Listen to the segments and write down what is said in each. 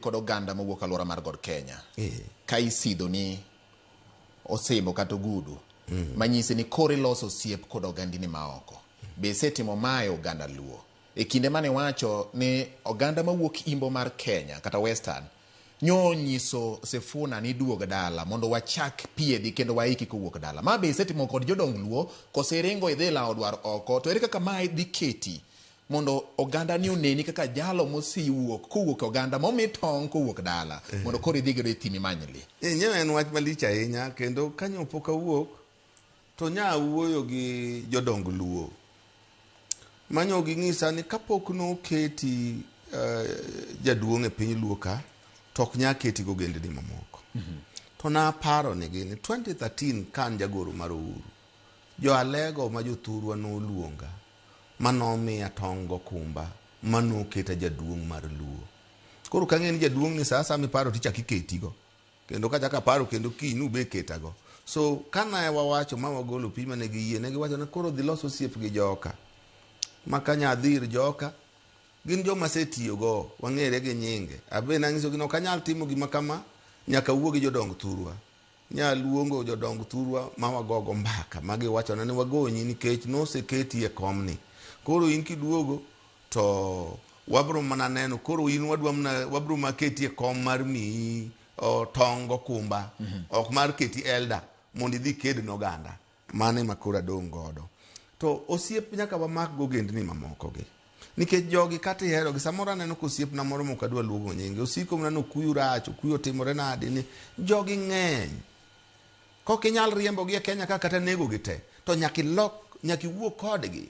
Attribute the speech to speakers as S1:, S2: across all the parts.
S1: Kod oganda mawuok alwora mar God Kenya ka isidho ni osimbo kata ogudu manyisi ni koro iloso osiep kod ogandini maoko. Be isetimo mae oganda Luo? E kinde mane iwacho ni oganda mawuok imbo mar Kenya kata Western nyo onyiso Sifuna ni duog dala mondo wachak piedhi kendo waiki kowuok dala. Ma be isetimo kod jodong Luo kose iringo idhi lawo dwar oko? To ere kaka mae dhi keti mondo oganda ni oneni kaka jalo mosewuok kowuok e oganda momi tong' kowuok dala mondo koro idhi godo e thim imany le.
S2: Enyewe en wach malich ahinya kendo kanyo pok awuok to nya wuoyo gi jodong Luo manyo ging'isa ni kapok noketi jaduong' e piny Luo ka to ok nya keti gogendni mamoko. To naparo nigi ni 2013 ka an jagoro mar Uhuru, jo Alego ma jothurwa noluonga ma nomiya tong' gokumba ma noketa jaduong' mar Luo. Koro kang'e ni jaduong' ni sa asaya miparo tichako iketigo. Kendo kachako aparo kendo kiny nube ketago. So kane wawacho ma wagolo piny mane giyie, ne giwacho ni koro dhi los osiep gi joka. Ma ka nyadhi ir joka, gin joma asetiyogo, wang'ere gi nyinge. Abe nanyisogi ni ok anyal timo gima kama, nyaka awuo gi jodong thurwa. Nyaluongo jodong thurwa ma wagogo mbaka ma giwachona ni wagonyi nikech noseketi e komni. Koro in kiduogo to wabro mana neno koro in wadwa mana wabro mana keti e kom mar miyi tong' gokumba ok mar keti elder mondo idhi iked ne oganda. Mano ema koro adong' godo. To osiep nyaka wamak gogendni mamoko gi. Nikech jogi kata ihero gi samoro aneno ka osiepna moro mok adwa luongo nyinge osiko mana ni okuyu rach, okuyu otimore nadi ni jogi ng'eny. Kok inyal riembogi e Kenya ka kata nego gi te to nyaka ilok nyaka iwuo kodgi.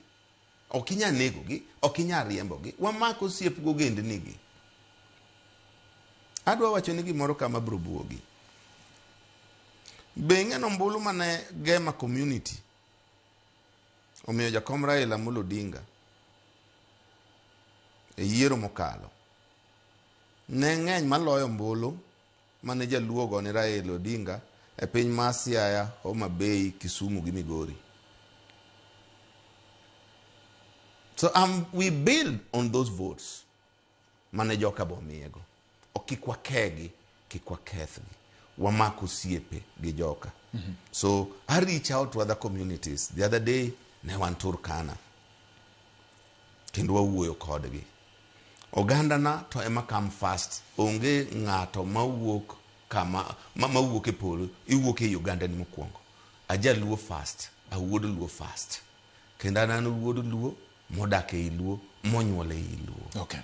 S2: Ok inyal negogi, ok inyal riembogi. Wamak osiep gogendni gi. Adwa wacho ni gimoro kama bro buogi. Be ing'eno ombulu mane Gema community omiyo jakom Raila Amolo Odinga e yiero mokalo ne ng'eny maloyo ombulu mane jaluo ogone Raila Odinga e piny ma Siaya, Homa Bay, Kisumu gi Migori. So we build on those votes mane joka bo omiyego. Ok kik wakegi, kik wakethgi. Wamak osiepe gi joka. So I reach out to other communities. The other day ne wan Turkana. Kendo wawuoyo kodgi. Oganda na to ema come first. Onge ng'ato mawuok kama mawuok e polo, iwuok ei oganda ni mokwongo. Ajaluo first, awuod luo first. Kendo an an wuod luo modak ei luo, monyuol ei luo.
S1: Okay.